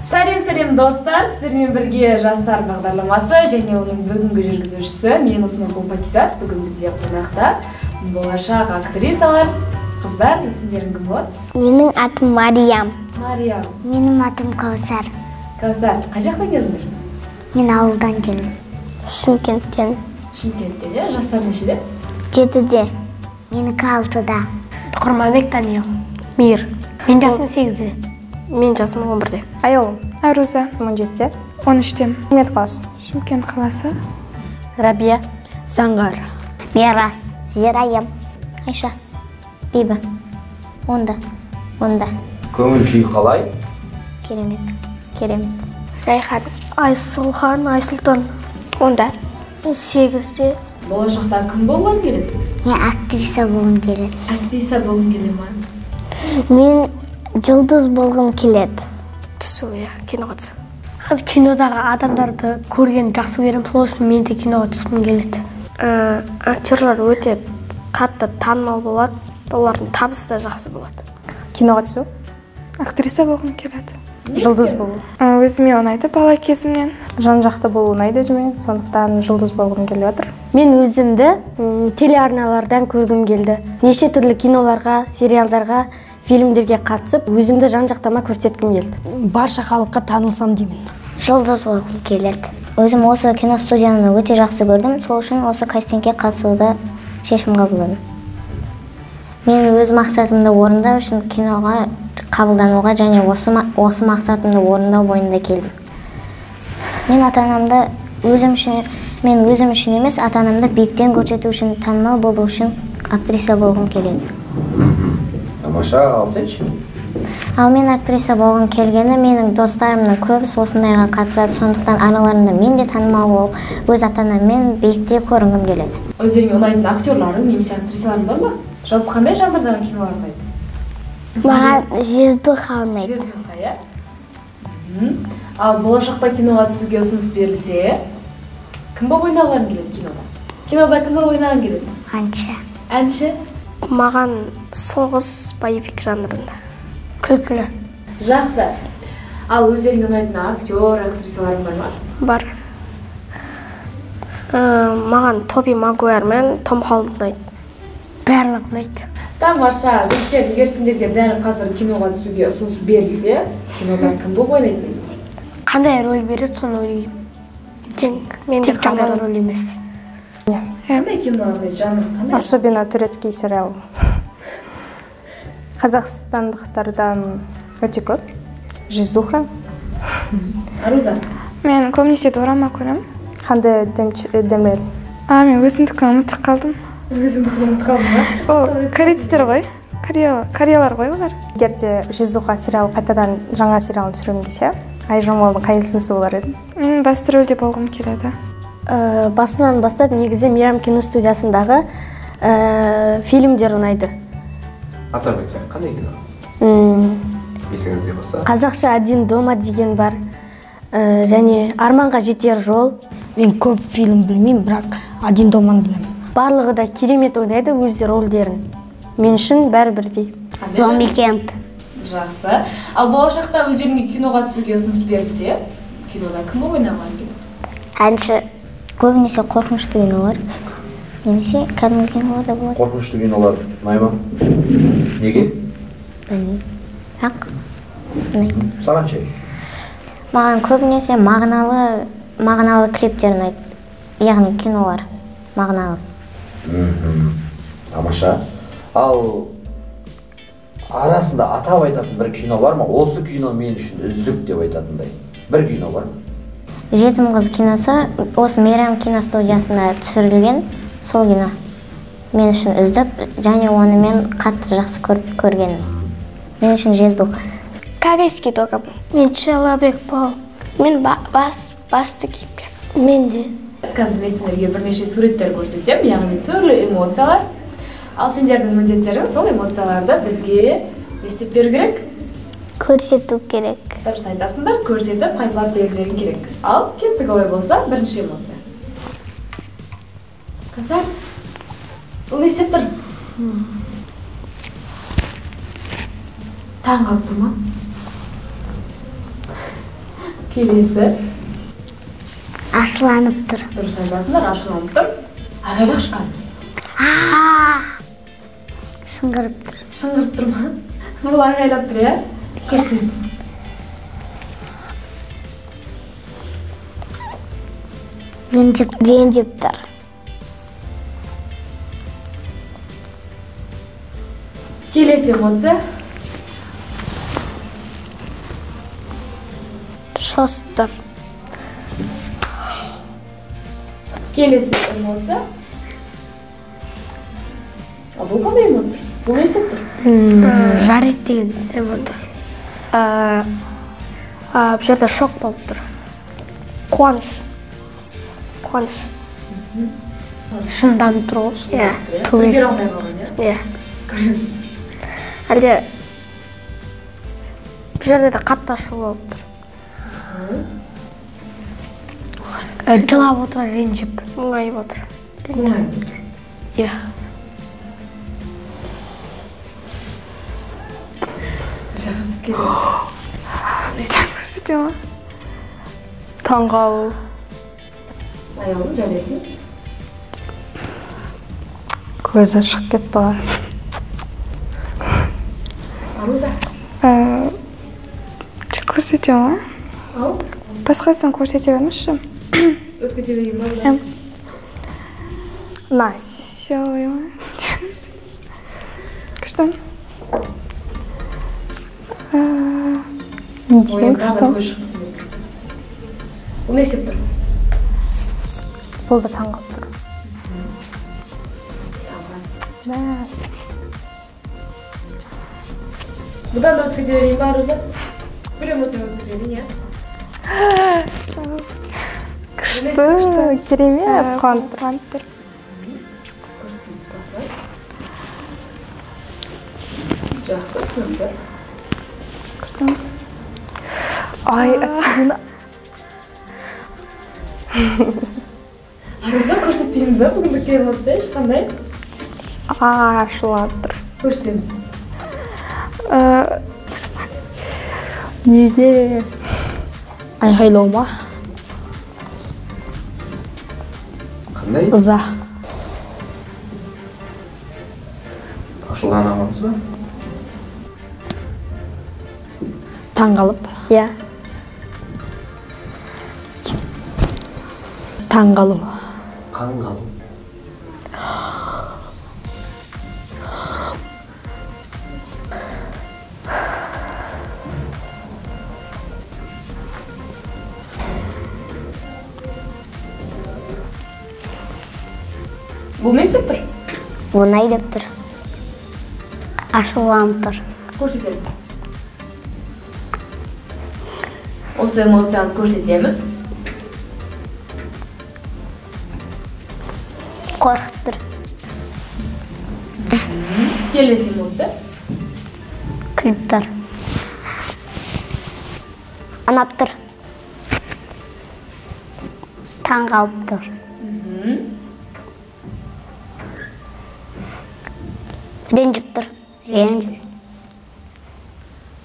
Сәлем, сәлем достар, сіздермен бірге Жастар бағдарламасы және оның бүгінгі жүргізушісі мен Османқұл Пакизат. Бүгін бізде қонақта болашақ актрисалар, қыздар, есімдерің кім болады? Менің атым Мариям. Мариям. Менің атым Кәусар. Кәусар, қай жақтан келдіңдер? Мен ауылдан келдім. Шымкенттен. Шымкенттен, иә? Жастар нешеде? 7-де. Менікі 6-да. Құрманбек Даниал. Мейір. Мен жасым 8-де. Мен жасым 11-де. Айолым. Аруза. 17-те. 13-те. Шымкент қаласы. Шымкент қаласы. Рабия. Заңғар. Мирас. Зерайым. Айша. Биба. Онда. Онда. Көңіл күй қалай? Керемет. Керемет. Райхан. Айсұлхан, Айсұлтан. Онда. 8-де. Болашақта кім болғың келеді? Мен актриса болғым келеді. Актриса болғың келе ма? Мен жұлдыз болғым келеді. Түсу, иә, киноға түсу. Кинодағы адамдарды көрген жақсы көремін, сол үшін мен де киноға түскім келеді. Актерлар өте қатты танымал болады, олардың табысы да жақсы болады. Киноға түсу. Актриса болғым келеді. Жұлдыз болу. Өзіме ұнайды бала кезімнен. Жан-жақты болу ұнайды өзіме, сондықтан жұлдыз болғым келіп жатыр. Мен өзімді телеарналардан көргім келді. Неше түрлі киноларға, сериалдарға, фильмдерге қатысып, өзімді жан-жақтама көрсеткім келді. Барша халыққа танылсам деймін. Жұлдыз болғым келеді. Өзім осы киностудияны өте жақсы көрдім, сол үшін осы кастингке қатысуды шешім қабылдадым. Мен өз мақсатымды орындау үшін киноға қабылдануға және осы мақсатымды орындау бойында келдім. Мен ата-анамды өзім үшін емес, ата-анамды биіктен көрсету үшін, танымал болу үшін актриса болғым келеді. Тамаша, ал сен ше? Ал мен актриса болғым келгені, менің достарымның көбісі осындайға қатысады, сондықтан араларында мен де танымал болып, өз ата-анаммен биікте көрінгім келеді. Өздеріңе ұнайтын актерларың немесе актрисаларың бар ма? Жалпы қандай жанрдағы кинолар ұнайды? Маған Жездуха ұнайды. Жездуха, иә? Ал болашақта киноға түсуге ұсыныс берілсе, кім болып ойнағыларың келеді кинода? Кинода кім болып ойнағың келеді? Әнші. Әнші? Маған соғыс, боевик жанрында. Күлкілі. Жақсы. Ал өздеріңе ұнайтын актер, актрисаларың бар ма? Бар. Маған Тоби Магуайр мен Том Холланд ұнайды. Барлығы ұнайды. Тамаша, жігіттер, егер сендерге дәл қазір киноға түсуге ұсыныс берілсе, кинода кім болып ойнайтын едіңдер? Қандай роль береді, соны ойнаймын. Мен де тек қандай роль емес. Қандай кинолар ұнайды, жанр қандай? Особенно турецкий сериал. Қазақстандықтардан өте көп. Жездуха. Аруза. Мен көбінесе дорама көремін. Қандай Демрел? Мен өзімдікін ұмытып қалдым. Өзіңдікін ұмытып қалдың ба? Ол корейцтер ғой, кореялар ғой олар. Егер де Жездуха сериалы қайтадан жаңа сериалын түсіргім келсе, Айжамалдың қайсысы болар еді? Мен басты рөлде болғым келеді. Басынан бастап негізі Мейрам киностудиясындағы фильмдер ұнайды. Атап өтсек, қандай кино? Есіңізде болса. Қазақша «Один дома» деген бар, және «Арманға жетер жол». Мен көп фильм білмеймін, бірақ «Один доманы» білемін. Барлығы да керемет ойнайды өз рөлдерін. Мен үшін бәрі бірдей. Зомбикент. Жақсы. Ал болашақта өздеріңе киноға түсуге ұсыныс берілсе, кинода кім болып ойнағыларың келеді? Әнші. Көбінесе қорқынышты кинолар. Немесе кәдімгі кинолар да болады. Қорқынышты кинолар ұнай ма? Неге? Білмеймін. Бірақ ұнайды. Саған ше? Маған көбінесе мағыналы клиптер ұнайды. Яғни кинолар мағыналы. Тамаша. Ал арасында атап айтатын бір кино бар ма? Осы кино мен үшін үздік деп айтатындай бір кино бар ма? Жетім қыз киносы осы Мейрам киностудиясында түсірілген, сол кино мен үшін үздік және оны мен қатты жақсы көргенмін. Мен үшін Жездуха. Корейский дорама. Мен Человек паук. Мен басты кейіпкер. Мен де. Қазір мен сендерге бірнеше суреттер көрсетемін, яғни түрлі эмоциялар. Ал сендердің міндеттерің сол эмоцияларды бізге не істеп беру керек? Көрсету керек. Дұрыс айтасыңдар, көрсетіп қайталап берулерің керек. Ал кеттік олай болса, бірінші эмоция. Кәусар, бұл не істеп тұр? Таң қалып тұр ма? Келесі. Ашуланып тұр. Дұрыс айтасыңдар, ашуланып тұр. Айғайлашы кәне. Шыңғырып тұр. Шыңғырып тұр ма? Бұл айғайлап тұр, иә? Көрсеңіз. Ренжіп тұр. Келесі эмоция. Шошып тұр. Келесі эмоция. А бұл қандай эмоция? Бұл не істеп тұр? Жарайды деген эмоция. Бұл жерде шок болып тұр. Қуаныш. Қуаныш. Шынданып тұр ғой. Иә. Үлгере алмай қалған, иә? Иә. Көреміз. Әлде бұл жерде де қатты ашу болып тұр. Жылап отыр, ренжіп. Мұңайып отыр. Мұңайып отыр. Иә. Жақсы, келесі. Көрсете ма? Таңғалу. Аяулым, жарайсың. Көзі шығып кетті ғой. Аруза. Көрсете ма? Ал. Басқасын көрсете беріңізші. Өтіп кете берейін ба? Найс. Күшті. Не деген күшті. Бұл не істеп тұр? Бұл да таңғалып тұр. Мәс. Бұдан да өтіп кете берейін ба, Аруза? Бір эмоция өтіп кете берейін, иә? Күшті, керемет, қуанып тұр. Көрсетеміз басынан. Жақсы, түсінікті. Күшті. Ай, әттеген. Аруза, көрсетпейміз ба бүгіндікке эмоция ешқандай? Ашуланып тұр. Көрсетеміз. Неге? Айғайлау ма? Қандай? Ыза. Ашулана аламыз ба? Таңғалып. Иә. Таңғалу. Қаңғалу. Бұл не істеп тұр? Оңай деп тұр. Ашуланып тұр. Көрсетеміз. Осы эмоцияны көрсетеміз. Қорқып тұр. Келесі эмоция. Күліп тұр. Ұнап тұр. Таңғалып тұр. Ренжіп тұр. Ренжіп.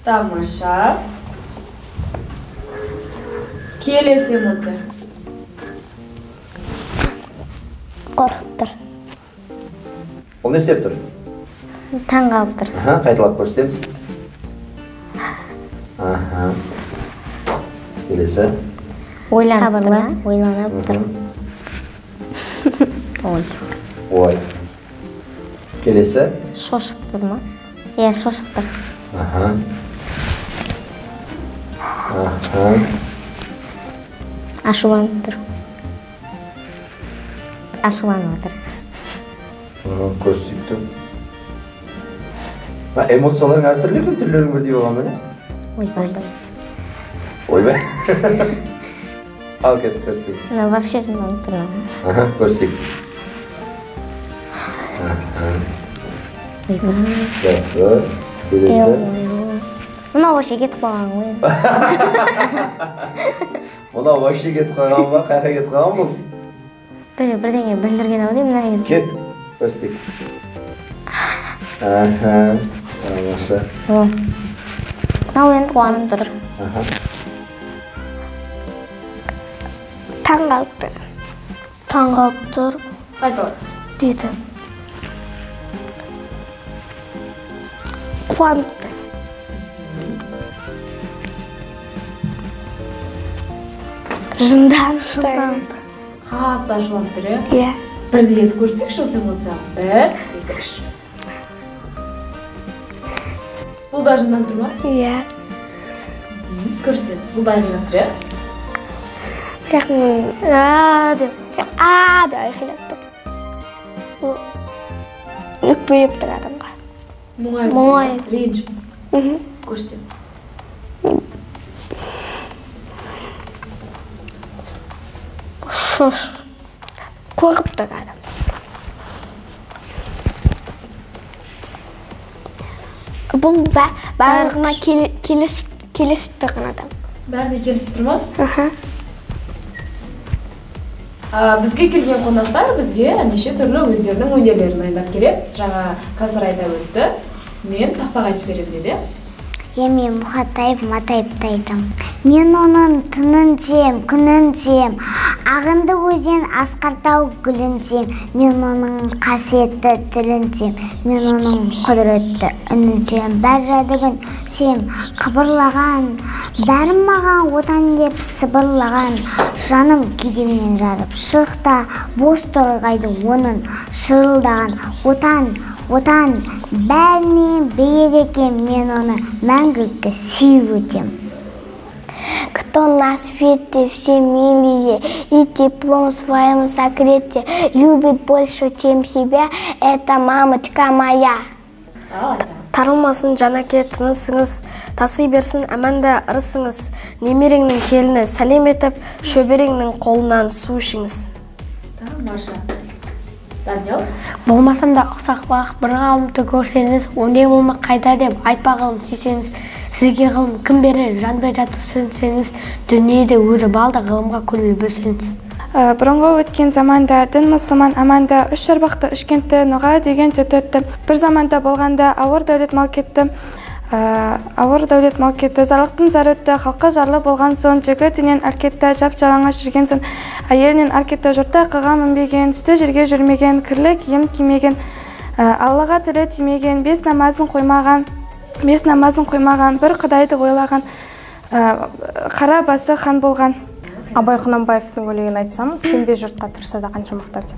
Тамаша. Келесі эмоция. Қорқып тұр. Ол не істеп тұр? Таңғалып тұр. Қайталап көрсетеміз. Келесі. Ойланып тұр. Ойланып тұр. Ой. Ой. Келесі. Шошып тұр ма? Иә, шошып тұр. Ашуланып тұр. Ашуланып отыр. Көрсетейік те. Эмоцияларың әртүрлі екен, түрлерің бірдей болған ба, не? Ойбай. Ойбай. Ал кет, көрсетейік. Мынау вообще жынданып тұр. Көрсетейік. Жақсы. Келесі. Мынау вообще кетіп қалған ғой. Мынау вообще кетіп қалған ба? Қаяққа кетіп қалған бұл? Бірдеңе білдірген ау деймін мына кезде. Кет, көрсетейік. Тамаша. Мынау енді қуанып тұр. Таң қалып тұр. Таң қалып тұр. Қайталаймыз. Деді. Қуанып тұр. Жынданып тұр. Қатты ашуланып тұр, иә? Иә. Бірдей етіп көрсетейікші осы эмоцияны. 1, 2, 3. Бұл да жынданып тұр ма? Иә. Көрсетеміз. Бұл да айқайлап тұр, иә? Бірақ а деп, а деп айқайлап тұр. Бұл өкпелеп тұр адамға. Мұңайып, ренжіп. Көрсетеміз. Шош. Қорқып тұр адам. Бұл барлығына келісіп тұрған адам. Бәріне келісіп тұр ма? Бізге келген қонақтар бізге неше түрлі өздерінің өнерлерін дайындап келеді. Жаңа Кәусар айта өтті. Мен тақпақ айтып беремін деді. Е, мен Мұхатайып Матайыпты айтам. Мен оның түнін сүйем, күнін сүйем. Ағынды өзен асқар тау гүлін сүйем. Мен оның қасиетті тілін сүйем. Мен оның құдіретті үнін сүйем. Бәр жәдігін сүйем, қыбырлаған, бәрін маған отан деп сыбырлаған. Жаным кеудемнен жарып шық та, бос торғайды оның шырылдаған. Отан, отан, бәрінен биік екен, мен оны мәңгілікке сүйіп өтем. Кто на свете все милее и теплом своим согрете, любит больше, чем себя, это мамочка моя. Тарылмасын жан әке, тынысыңыз, тасый берсін әманда ырысыңыз, немереңнің келіні сәлем етіп, шөбереңнің қолынан су ішіңіз. Тамаша. Даниал? Болмасам да ұқсақ бақ, бір ғалымды көрсеңіз, ондай болмақ қайда деп айтпа ғылым сүйсеңіз, сізге ғылым кім берер, жанды жатып сөнсеңіз, дүниеде өзі бал да ғылымға көңіл бөлсеңіз. Бұрынғы өткен заманда, дін мұсылман аманда, үш шарбақты үш кентті, Ноғай деген жұрт өтті. Бір заманда болғанда ауыр дәулет мал кетті. Ауыр дәулет мал кетті, зарлықтың зары өтті, халқы жарлы болған соң, жігітінен әр кетті, жап жалаңаш жүрген соң, әйелінен әр кетті, жұртта қыға мінбеген, түсті жерге жүрмеген, кірлі киім кимеген, Аллаға тілі тимеген, бес намазын қоймаған, бес намазын қоймаған, бір Құдайды ойлаған, қара басы хан болған. Абай Құнанбаевтың өлеңін айтсам, сенбе жұртқа тұрса да қанша мақтап деп.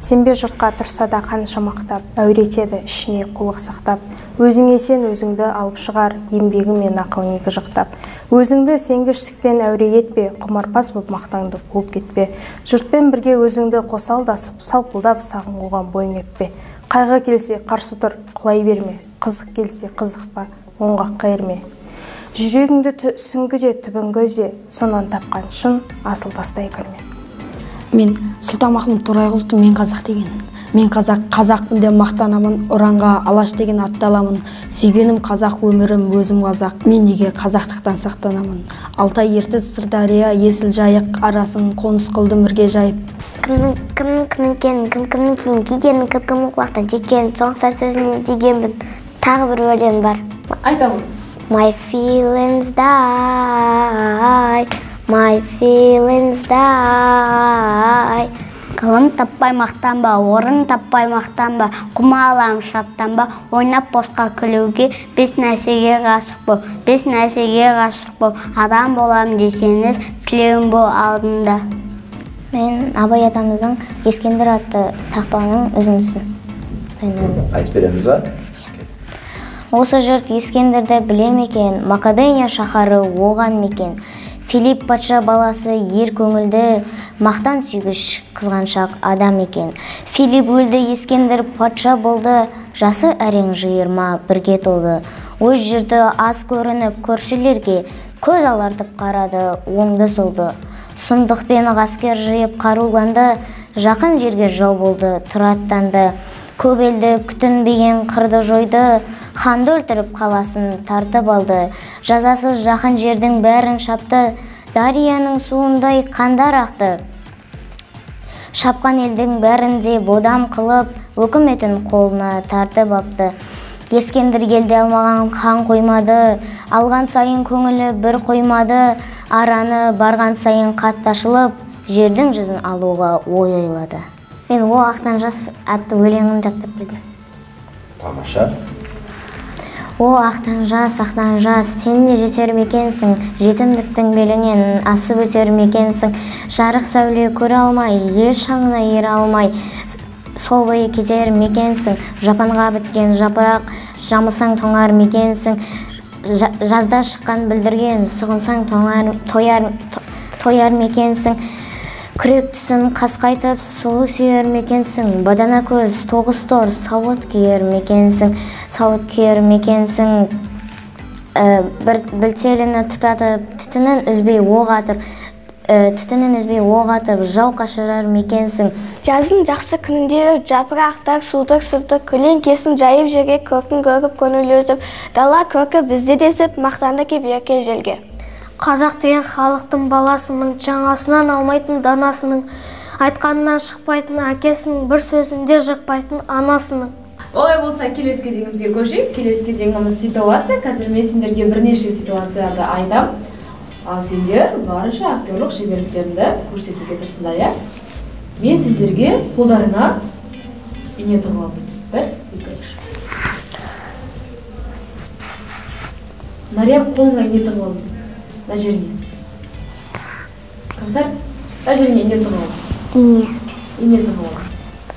Сенбе жұртқа тұрса да қанша мақтап, әуретеді ішіне қулық сақтап. Өзіңе сен өзіңді алып шығар, еңбегі мен ақылың екі жақтап. Өзіңді сенгіштікпен әуре етпе, құмарпаз боп мақтаңды қуып кетпе. Жұртпен бірге өзіңді қосалдасып, салпылдап сағын қуған бойың етпе. Қайғы келсе қарсы тұр, құлай берме, қызық келсе қызықпа, оңғаққа ерме. Жүрегіңді сүңгі де түбін көзде, сонан тапқан шын асыл тастай көрме. Мен Сұлтанмахмұт Торайғұловтың «Мен қазақ» деген. Мен қазақ, қазақпын деп мақтанамын, ұранға алаш деген атты аламын. Сүйгенім қазақ, өмірім өзім қазақ. Мен неге қазақтықтан сақтанамын? Алтай, Ертіс, Сырдария, Есіл, Жайық арасын қоныс қылдым ірге жайып. Кімнің кім екенін, кім кімнің киім кигенін, кім кімнің құлақтан теккенін, соңғысар сөзіне дегенмін. Тағы бір өлең бар. Айтамын. My feelings die, my feelings die. Ғылым таппай мақтанба, орын таппай мақтанба, құмалам шаттанба, ойнап босқа күлуге, бес нәрсеге ғашық бол, бес нәрсеге ғашық бол, адам болам десеңіз, тілеуім бол алдында. Мен Абай атамыздың Ескендір атты тақпағының үзіндісін дайындадым. Айтып береміз ба? Осы жұрт Ескендірді біле ме екен, Македония шаһары оған мекен. Филипп патша баласы ер көңілді, мақтан сүйгіш қызғаншақ адам екен. Филипп өлді, Ескендір патша болды, жасы әрең 21-ге толды. Өз жұрты аз көрініп көршілерге көз алартып қарады, оңды-солды. Сұмдықпен ғаскер жиып қаруланды, жақын жерге жау болды, тұра аттанды. Көп елді күтінбеген қырды жойды, ханды өлтіріп қаласын тартып алды. Жазасыз жақын жердің бәрін шапты, Дарияның суындай қандар ақты. Шапқан елдің бәрін де бодам қылып, өкіметін қолына тартып апты. Ескендір келді алмаған хан қоймады, алған сайын көңілі бір қоймады, араны барған сайын қатты ашылып, жердің жүзін алуға ой ойлады. Мен «О ақтан жас» атты өлеңін жаттап білдім. Тамаша. О ақтан жас, ақтан жас, сен де жетер мекенсің, жетімдіктің белінен асып өтер мекенсің, жарық сәуле көре алмай, ел шаңына ере алмай, сол бойы кетер мекенсің, жапанға біткен жапырақ, жамылсаң тоңар мекенсің, жазда шыққан бүлдірген, сұғынсаң тояр мекенсің, күрек түсін қасқайтып, сұлу сүйер мекенсің, бадана көз, тоғыз тор, сауыт киер мекенсің, сауыт киер мекенсің, білтеліні тұтатып, түтінін үзбей оқ атып, түтінін үзбей оқ атып, жау қашырар мекенсің. Жаздың жақсы күнінде жапырақтар судыр-сыбдыр, көлеңкесін жайып жерге, көркін көріп көңіл өсіп, дала көркі бізде десіп, мақтанды кеп ерке желге. Қазақ деген халықтың баласымын, жаңасынан алмайтын данасының, айтқанынан шықпайтын әкесінің, бір сөзінде жықпайтын анасының. Олай болса, келесі кезеңімізге көшейік. Келесі кезеңіміз ситуация. Қазір мен сендерге бірнеше ситуацияларды айтам. Ал сендер барынша актерлық шеберліктеріңді көрсетуге тырысыңдар, иә? Мен сендерге қолдарыңа ине тығып алдым. 1, 2, 3. Мариям, қолыңа ине тығып алдым. Мына жеріңе. Кәусар, мына жеріңе ине тығып алдым. Ине. Ине тығып алдым.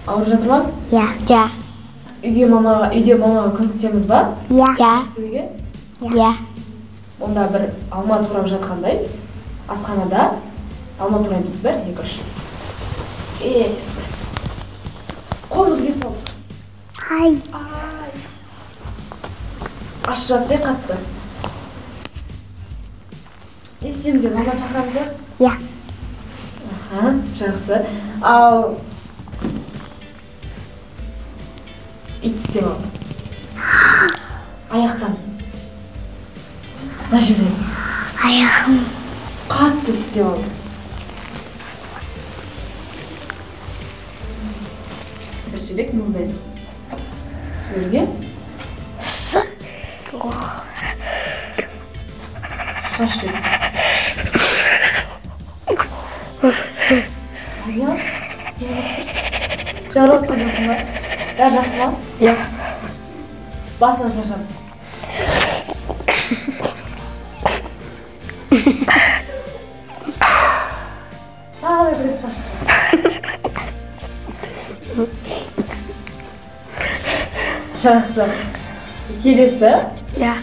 Ауырып жатыр ма? Иә. Иә. Үйде мамаға көмектесеміз ба? Иә. Істеуге? Иә. Онда бір алма турап жатқандай, асханада алма тураймыз. 1, 2, 3. Қолымызға салдық. Ай. Ашып жатыр, қатты. Не істейміз енді, маманы шақырамыз ба? Иә. Аха, жақсы. Ал ит тістеп алды. Аяқтан. Мына жерден. Аяғым. Қатты тістеп алды. Бір шелек мұздай су. Су. Шаш деп. Даниял? Жарып жатқан жоқсың ба? Бәрі жақсы ма? Иә. Басынан шашам. Тағы да бір рет шаш. Жақсы. Келесі. Иә.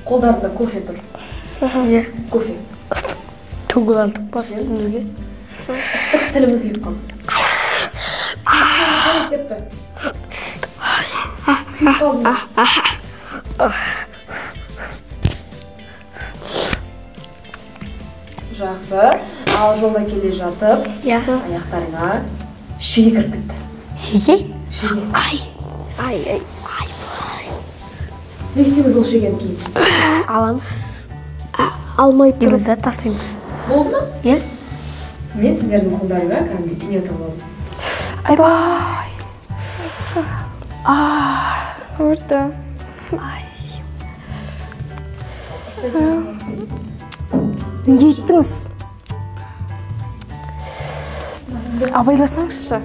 Қолдарында кофе тұр. Иә. Кофе. Төгіп алдық па үстімізге? Ыстық тіліміз күйіп қалды. Кетті. Күйіп қалды. Жақсы. Ал жолда келе жатып, аяқтарыңа шеге кіріп кетті. Шеге? Шеге. Ай. Ай, ай, ай. Не істейміз ол шегені кейін? Аламыз. Алмай тұрып да тастаймыз. Болды ма? Иә. Мен сендердің қолдарыңа кәдімгі ине тығып алдым. Айбай. Ауырды. Ай. Неге еттіңіз? Абайласаңызшы.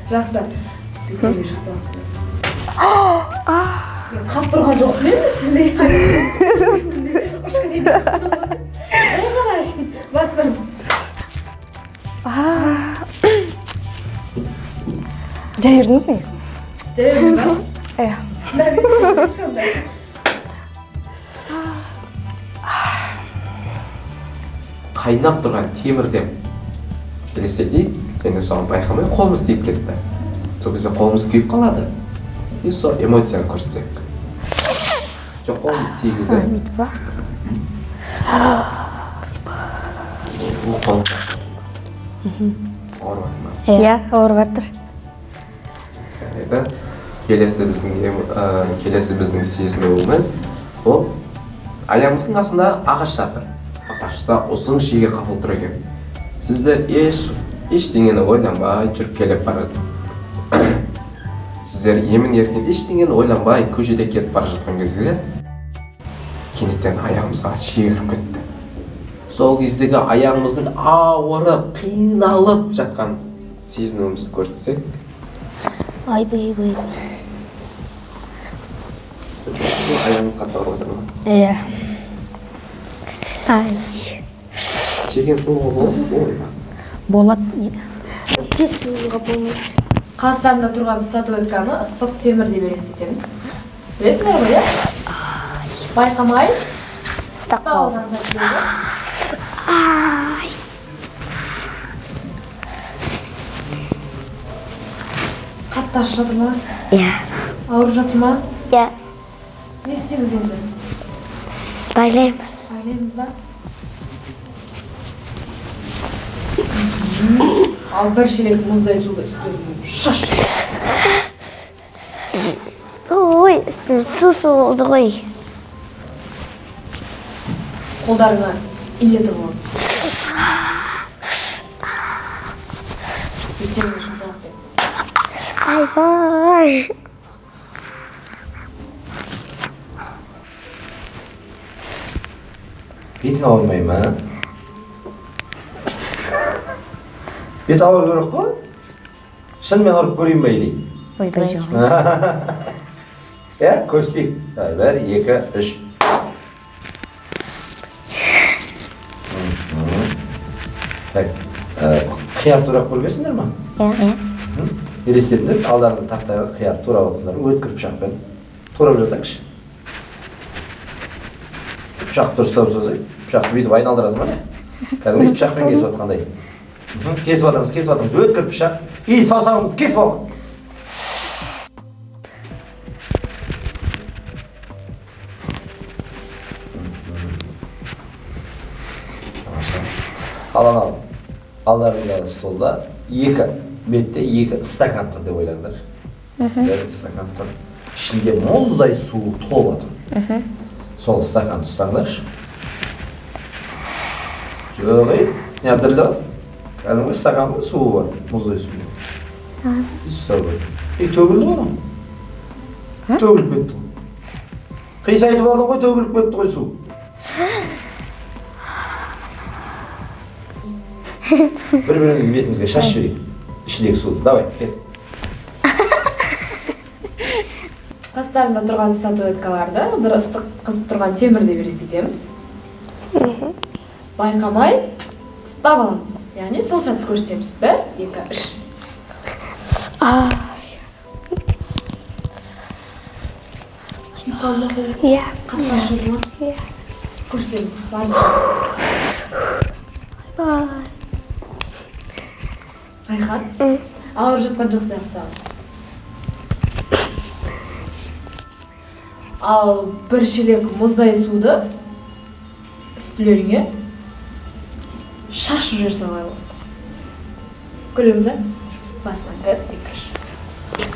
Жақсы. Беттерге шықты. Мен қатты тұрған жоқпын енді ішінде. Ұшқы дейді. Басынан. Жай жүрдіңіз негізі? Жай жүрдім ба? Иә. Қайнап тұрған темірден елестетейік, және соған байқамай қолымыз тиіп кетті. Сол кезде қолымыз күйіп қалады. И сол эмоцияны көрсетсек. Жоқ, қолымыз тигізді. Бұл қолым ауырып жатыр ма? Иә, ауырып жатыр. Жарайды. Келесі біздің сезінуіміз ол аяғымыздың астында ағаш жатыр. Ағашта ұзын шеге қақылып тұр екен. Сіздер ештеңені ойланбай жүріп келіп барады. Сіздер емін-еркін ештеңені ойланбай көшеде кетіп бара жатқан кезде Кенеттен аяғымызға шие кіріп кетті. Сол кездегі аяғымыздың ауырып, қиналып жатқан сезінуімізді көрсетсек. Айбай, айбай. Аяғыңыз қатты ауырып отыр ма? Иә. Ай. Шеген суға болады ма? Болады. Тез суға болмайды. Қастарында тұрған статуэтканы ыстық темір деп елестетеміз. Білесіңдер ғой, иә? Байқамай ұстап алған сәттерді. Ай. Қатты ашып жатыр ма? Иә. Ауырып жатыр ма? Иә. Не істейміз енді? Байлаймыз. Байлаймыз ба? Ал бір шелек мұздай суды үстеріне шаш. Ой, үстім су-су болды ғой. Қолдарыңа ине тығып. Беттеріңе шапалақ бер. Айбай. Бетің ауырмай ма? Бет ауыру керек қой? Шынымен ұрып көрейін ба или? Ойбай жоқ. Иә, көрсетейік. 1, 2, 3. Так, қияр турап көргенсіңдер ма? Иә. Елестетіңдер, алдарында тақтайға қияр турап отырсыңдар, өткір пышақпен турап жатайықшы. Пышақты дұрыстап созайық. Пышақты бүйтіп айналдырасың ба? Кәдімгі пышақпен кесіп жатқандай. Кесіп жатырмыз, кесіп жатырмыз. Өткір пышақ. И саусағымызды кесіп алдық. Ал анау алдарындағы столда екі бетте екі стакан тұр деп ойлаңдар. Бір стакан тұр. Ішінде мұздай су тола тұр. Сол стаканды ұстаңдаршы. Жоқ, ей, не дірілдеп жатсың? Кәдімгі стакан ғой, суы бар, мұздай суы. Ұстау керек. Ей, төгілді ғой анау. Төгіліп кетті ғой. Қисайтып алдың ғой, төгіліп кетті ғой су. Бір-біріміздің бетімізге шашып жіберейік. Ішіндегі суды. Давай, кет. Қастарында тұрған статуэткаларды бір ыстық қызып тұрған темір деп елестетеміз. Байқамай ұстап аламыз. Яғни сол сәтті көрсетеміз. 1, 2, 3. Иә. Қатты ашылды ма? Иә. Көрсетеміз. Барынша. Айхан, ауырып жатқан жоқ сияқты саған. Ал бір шелек мұздай суды үстілеріңе шашып жіберсе қалай болады? Көреміз, ә? Басынан 1, 2, 3.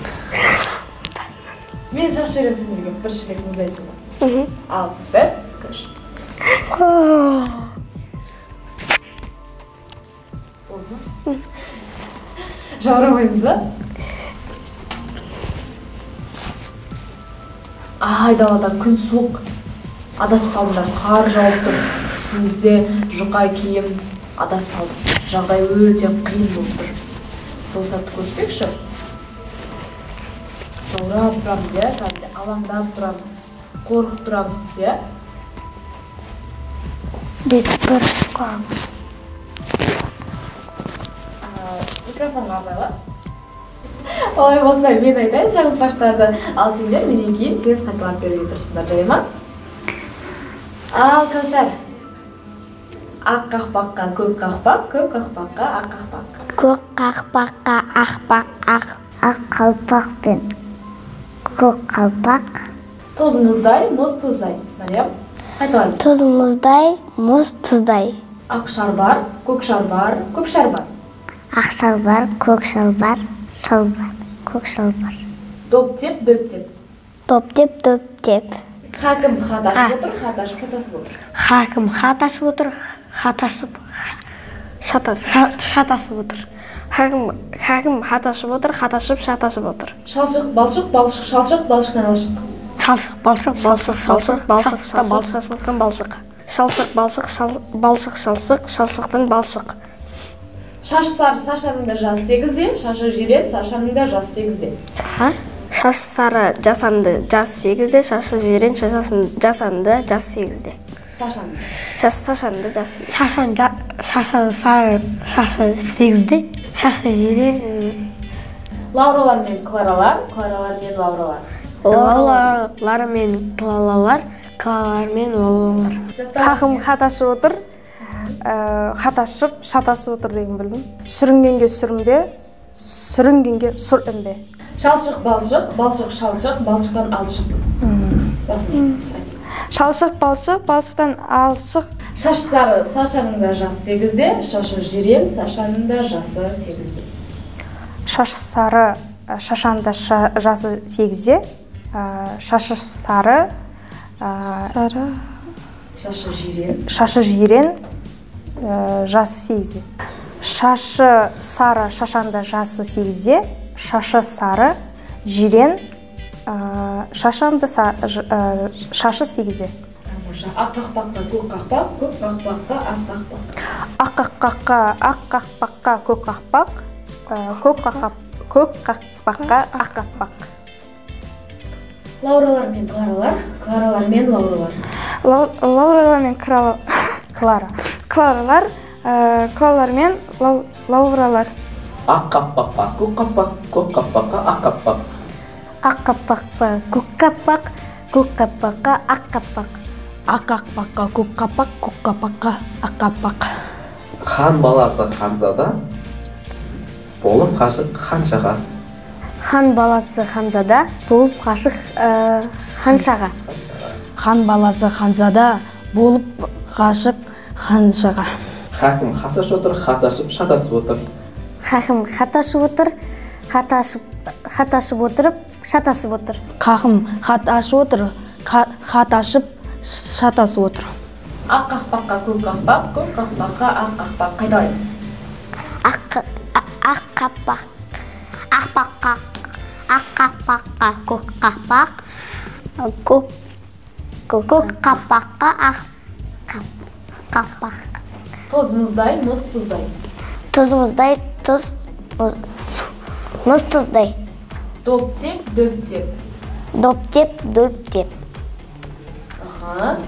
Мен шашып жіберемін сендерге бір шелек мұздай суды. Ал 1, 2, 3. Болды ма? Жаурамаймыз ба? Ай, далада күн суық, адасып қалдыңдар, қар жауып тұр, үстімізде жұқа киім, адасып қалдық. Жағдай өте қиын болып тұр. Сол сәтті көрсетейікші. Жаурап тұрамыз, иә, кәдімгі алаңдап тұрамыз, қорқып тұрамыз, иә? Бет бір қоямыз. Микрофонға абайла. Олай болса, мен айтайын жаңылтпаштарды, ал сендер менен кейін тез қайталап беруге тырысыңдар, жарай ма? Ал, Кәусар, ақ қақпаққа көк қақпақ, көк қақпаққа ақ қақпақ. Көк қақпаққа ақ Ақ қалпақ пен көк қалпақ. Тұз мұздай, мұз тұздай. Мариям, қайталаймыз. Тұз мұздай, мұз тұздай. Ақ шарбар, көк шарбар, көк шарбар. Ақ шалбар, көк шалбар, шалбар, көк шалбар. Доп теп, дөп теп. Доп теп, дөп теп. Хакім хат ашып отыр, хат ашып шатасып отыр. Хакім хат ашып отыр, хат ашып шатасып отыр. Хакім хат ашып отыр, хат ашып шатасып отыр. Шалшық, балшық, балшық, шалшық, балшықтан алшық. Шалшық, балшық, балшық, шалшық, балшық, балшық, шалшықтан балшық. Шалшық, балшық, балшық, шалшық, шалшықтан балшық. Шаш сары Сашаның да жасы 8-де, шашы жирен Сашаның да жасы 8-де. Шаш сары жасанды жас 8-де, шашы жирен жасанды жас 8-де. Сашаның. Сашаның жас 8-де. Шашы сары шашы 8-де, шашы жирен. Лауралар мен Кларалар, Кларалар мен Лауралар. Лауралар мен Кларалар, Кларалар мен Лауралар. Хақым хат ашып отыр, хат ашып, шатасып отыр деген білдім. Сүрінгенге сүрінбе, сүрінгенге сұр інбе. Шалшық, балшық, балшық, шалшық, балшықтан алшық. Шалшық, балшық, балшықтан алшық. Шаш сары Сашаның да жасы 8-де, шашы жирен Сашаның да жасы 8-де. Шаш сары Шашаның да жасы 8-де, шашы сары, шашы жирен, шашы жирен жасы 8-де. Шашы сары Шашаның да жасы 8-де, шашы сары жирен Шашаның да шашы 8-де. Ақ қақпаққа көк қақпақ, көк қақпаққа ақ қақпақ. Ақ қақпаққа ақ қақпаққа көк қақпақ, көк қақпаққа ақ қақпақ. Лауралар мен Кларалар, Кларалар мен Лауралар. Лауралар мен Клара. Кларалар, Кларалар мен Лауралар. Ақ қақпаққа көк қақпақ, көк қақпаққа ақ қақпақ. Ақ қақпаққа көк қақпақ, көк қақпаққа ақ қақпақ. Ақ қақпаққа көк қақпақ, көк қақпаққа ақ қақпақ. Хан баласы ханзада болып ғашық ханшаға. Хан баласы ханзада болып ғашық ханшаға. Хан баласы ханзада болып ғашық ханшаға. Хакім хат ашып отыр, хат ашып шатасып отыр. Хакім хат ашып отыр, хат ашып отырып шатасып отыр. Хакім хат ашып отыр, хат ашып шатасып отыр. Ақ қақпаққа көк қақпақ, көк қақпаққа ақ қақпақ. Қайталаймыз. Ақ қақпақ, ақ қақпаққа көк қақпақ, көк қақпаққа ақ қақпақ. Тұз мұздай, мұз тұздай. Тұз мұздай, тұз мұз тұздай. Доп теп, дөп теп. Доп теп, дөп теп.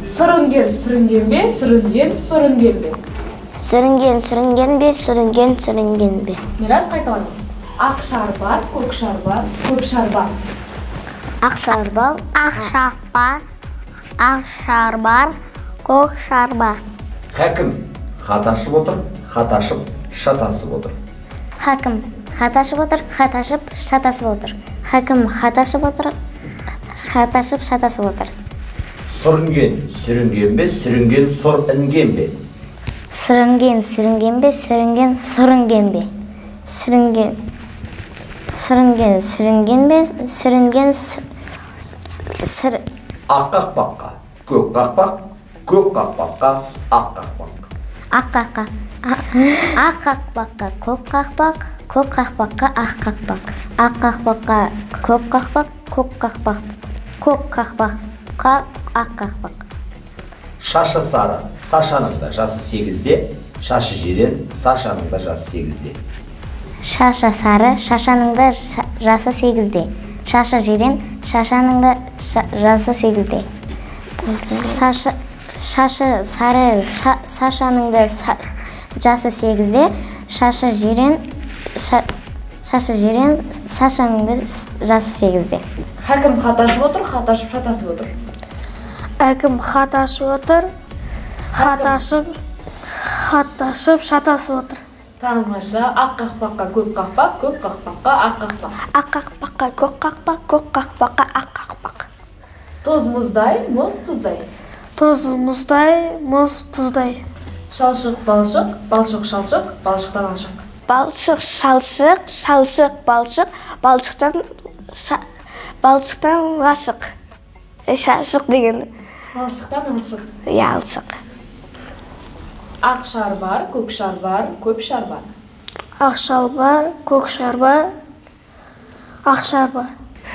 Сүрінген, сүрінген бе, сүрінген, сүрінген бе. Сүрінген, сүрінген бе, сүрінген, сүрінген бе. Мирас, қайталаймын. Ақ шар бар, көк шар бар, көп шар бар. Ақ шар бар, ақ шар бар, ақ шар бар, көк шар бар. Хакім хат ашып отыр, хат ашып шатасып отыр. Хакім хат ашып отыр, хат ашып шатасып отыр. Хакім хат ашып отыр, хат ашып шатасып отыр. Сүрінген, сүрінген бе, сүрінген, сұр інген бе. Сүрінген, сүрінген бе, сүрінген, сүрінген бе. Сүрінген, сүрінген, сүрінген бе, сүрінген, сүр. Ақ қақпаққа көк қақпақ, көк қақпаққа ақ қақпақ. Ақ қақпақ, ақ қақпаққа көк қақпақ, көк қақпаққа ақ қақпақ. Ақ қақпаққа көк қақпақ, көк қақпақ, көк қақпаққа ақ қақпақ. Шашы сары Сашаның да жасы 8-де, шашы жирен Сашаның да жасы 8-де. Шашы сары Шашаның да жасы 8-де. Шашы жирен Шашаның да жасы 8-де. Шашы сары Сашаның да жасы 8-де, шашы жирен Сашаның да жасы 8-де. Хакім хат ашып отыр, хат ашып шатасып отыр. Әкім хат ашып отыр, хат ашып шатасып отыр. Тамаша. Ақ қақпаққа көк қақпақ, көк қақпаққа ақ қақпақ. Ақ қақпаққа көк қақпақ, көк қақпаққа ақ қақпақ. Тұз мұздай, мұз тұздай. Тұз мұздай, мұз тұздай. Шалшық балшық, балшық шалшық, балшықтан алшық. Балшық шалшық, шалшық балшық, балшықтан ғашық. Шашық деген. Балшықтан алшық. Иә, алшық. Ақ шар бар, көк шар бар, көп шар бар. Ақ шар бар, көк шар бар, ақ шар бар.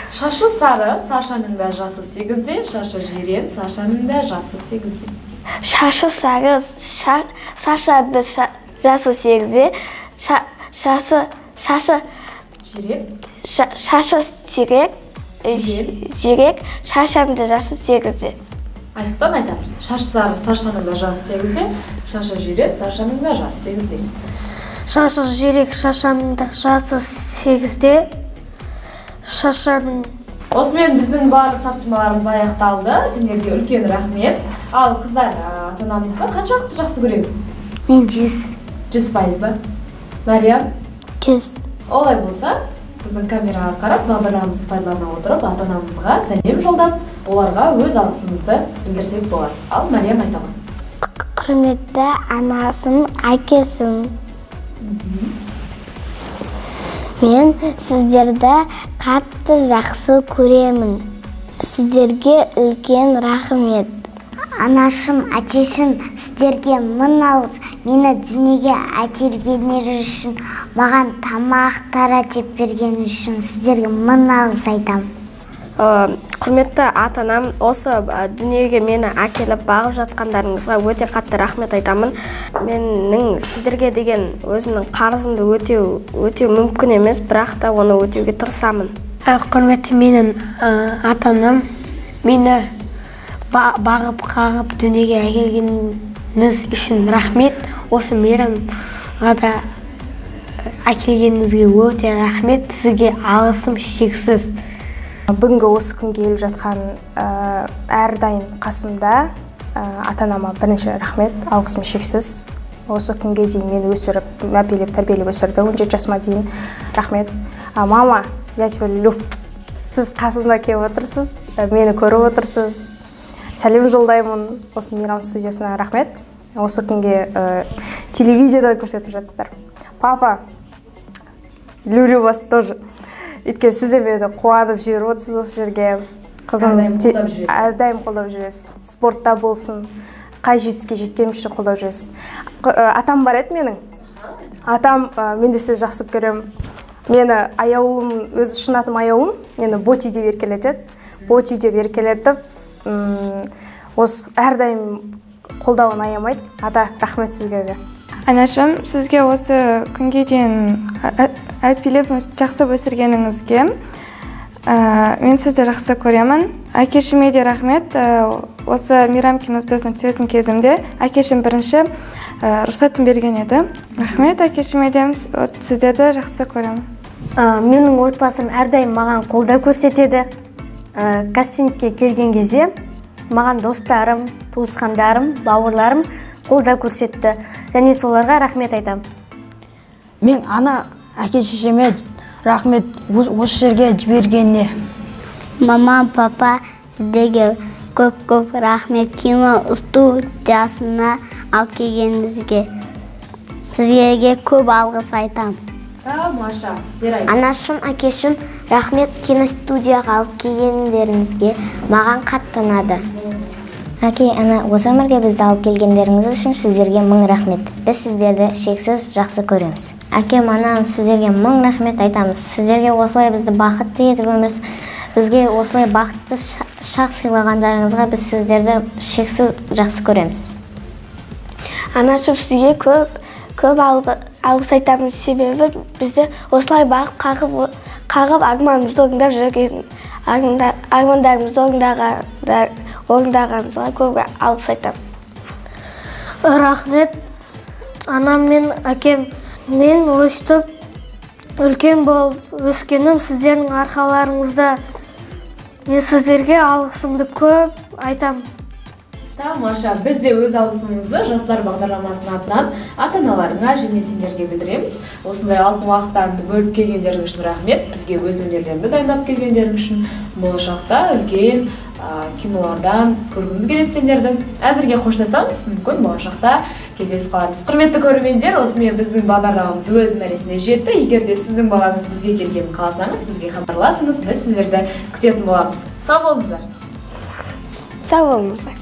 Шашы сары, Сашаның да жасы 8-де, шашы жирен, Сашаның да жасы 8-де. Шашы сары, Сашаның жасы 8-де, шашы жирен, шашы сирек, жирек, Шашаның да жасы 8-де. Айсұлтан айтамыз. Шашы сары, Сашаның да жасы 8-де, шашы жирен, Сашаның да жасы 8-де. Шашы жирек, Шашаның да жасы 8-де, Шашаның. Осымен біздің барлық тапсырмаларымыз аяқталды. Сендерге үлкен рахмет. Ал қыздар, ата-анамызды қаншалықты жақсы көреміз? Мен 100. 100% ба? Мариям? 100. Олай болса, біздің камераға қарап, бағдарламамызды пайдалана отырып, ата-анамызға сәлем жолдап, оларға өз алғысымызды білдірсек болады. Ал Мариям айта ғой. Құрметті анасым, әкесім. Мен сіздерді қатты жақсы көремін. Сіздерге үлкен рахмет. Анашым, әкешім, сіздерге мың алғыс. Мені дүниеге әкелгендері үшін, маған тамақ таратып берген үшін сіздерге мың алғыс айтамын. Құрметті ата-анам, осы дүниеге мені әкеліп бағып жатқандарыңызға өте қатты рахмет айтамын. Менің сіздерге деген өзімнің қарызымды өтеу мүмкін емес, бірақ та оны өтеуге тырысамын. Құрметті менің ата-анам, мені бағып қағып дүниеге әкелгеніңіз үшін рахмет. Осы мейрамға да әкелгеніңізге өте рахмет. Сізге алғысым шексіз. Бүгінгі осы күнге келіп жатқан әрдайым қасымда ата-анама бірінші рахмет, алғысым шексіз. Осы күнге дейін мені өсіріп, мәпелеп, тәрбиелеп өсірді. 17 жасыма дейін рахмет. Мама, я тебя люблю. Сіз қасымда келіп отырсыз, мені көріп отырсыз. Сәлем жолдаймын осы Мейрам студиясына рахмет. Осы күнге телевизиядан көрсетіп жатсыздар. Папа, люблю вас тоже. Өйткені сіз де мені қуанып жіберіп отырсыз осы жерге. Қызым, әрдайым қолдап жүресіз. Спортта болсын, қай жетістікке жеткенім үшін қолдап жүресіз. Атам бар еді менің. Атам, мен де сізді жақсы көремін. Мені аяулым, өз шын атым аяулым, мені Боти деп еркелетеді. Боти деп еркелетіп, осы әрдайым қолдауын аямайды. Ата, рахмет сізге де. Анашым, сізге осы күнге дейін әлпилеп жақсы өсіргеніңізге мен сізді жақсы көремін. Әкешіме де рахмет. Осы Мейрам киностудиясына түсетін кезімде әкешім бірінші рұқсатын берген еді. Рахмет әкешіме де, сіздерді жақсы көремін. Менің отбасым әрдайым маған қолдау көрсетеді. Кастингке келген кезде маған достарым, туысқандарым, бауырларым қолдау көрсетті. Және соларға рахмет айтамын. Мен ана әке шешеме рахмет осы жерге жібергеніне. Мама, папа, сіздерге көп-көп рахмет кино студиясына алып келгеніңізге. Сіздерге көп алғыс айтамын. Тамаша, Зерай. Анашым, әкешім, рахмет киностудияға алып келгендеріңізге, маған қатты ұнады. Әке, ана, осы өмірге бізді алып келгендеріңіз үшін сіздерге мың рахмет. Біз сіздерді шексіз жақсы көреміз. Әкем, анам, сіздерге мың рахмет айтамыз. Сіздерге осылай бізді бақытты етіп өмір, бізге осылай бақытты шақ сыйлағандарыңызға біз сіздерді шексіз жақсы көреміз. Анашым, сізге көп алғыс айтамын, себебі бізді осылай бағып қағып арманымызды орындап жүрген, армандарымызды орындағаныңызға көп алғыс айтамын. Рахмет, анам мен әкем. Мен өстіп үлкен болып өскенім сіздердің арқаларыңызда. Мен сіздерге алғысымды көп айтамын. Тамаша, біз де өз алғысымызды жастар бағдарламасының атынан ата-аналарыңа және сендерге білдіреміз. Осындай алтын уақыттарыңды бөліп келгендерің үшін рахмет. Бізге өз өнерлеріңді дайындап келгендерің үшін болашақта үлкен кинолардан көргіміз келеді сендерді. Әзірге қоштасамыз, мүмкін болашақта кездесіп қалармыз. Құрметті көрермендер, осымен біздің бағдарламамыз өз мәресіне жетті. Егер де сіздің балаңыз бізге келгенін қаласаңыз, бізге хабарласыңыз, біз сіздерді күтетін боламыз. Сау болыңыздар. Сау болыңыздар.